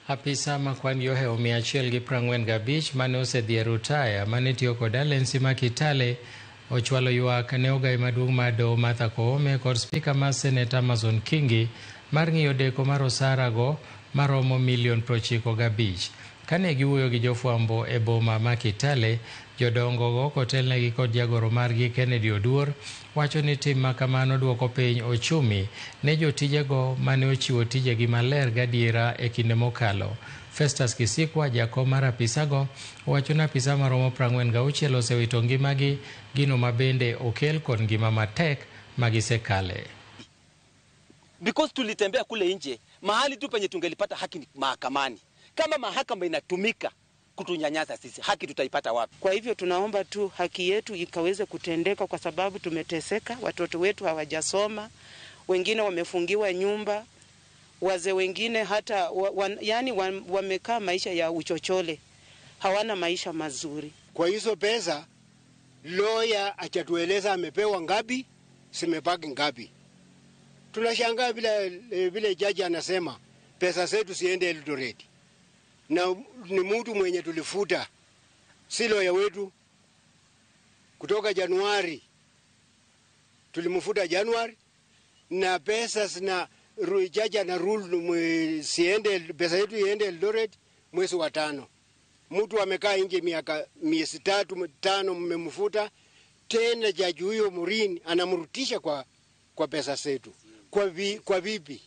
Apisa ma kwan gi ohewo 145 mane osedhi e rutaya mane tiyo kod alensi ma Kitale ochwalo ywak ne ogai maduong' mar doho Martha Koome kod spika mar Senate Amason Kingi mar ng'iyo deko mar osara go maromo milion 95. Kane giwuoyo gi jofwambo e boma ma Kitale, jodongo go kotelnegi kod jagoro margi Kennedy Oduor wacho ni tim ma kamano duoko piny ochumi ne jotijego mane ochiwo tijegi maler gadiera e kinde mokalo. Festus Kisikwa, jakom mar apisago, owacho ni apisa maromo 46 osewito ngimagi, gino ma bende okel kod ngima matek magisekale. Because tulitembea kule nje, mahali tu penye tungelipata haki ni mahakamani. Kama mahakama inatumika kutunyanyasa sisi, haki tutaipata wapi? Kwa hivyo tunaomba tu haki yetu ikaweze kutendeka, kwa sababu tumeteseka, watoto wetu hawajasoma, wengine wamefungiwa nyumba, wazee wengine hata yani wamekaa maisha ya uchochole, hawana maisha mazuri. Kwa hizo pesa lawyer achatueleza amepewa ngapi, zimebaki ngapi. Tunashangaa vile vile jaji anasema pesa zetu siende Eldoret, na ni mtu mwenye tulifuta, si lawyer wetu kutoka Januari, tulimfuta Januari na pesa zina jaji ana rule siende, pesa yetu iende Eldoret mwezi wa tano. Mtu amekaa nje miaka miezi 3 5, mmemfuta tena, jaji huyo Murini anamrutisha kwa pesa zetu kwa vipi?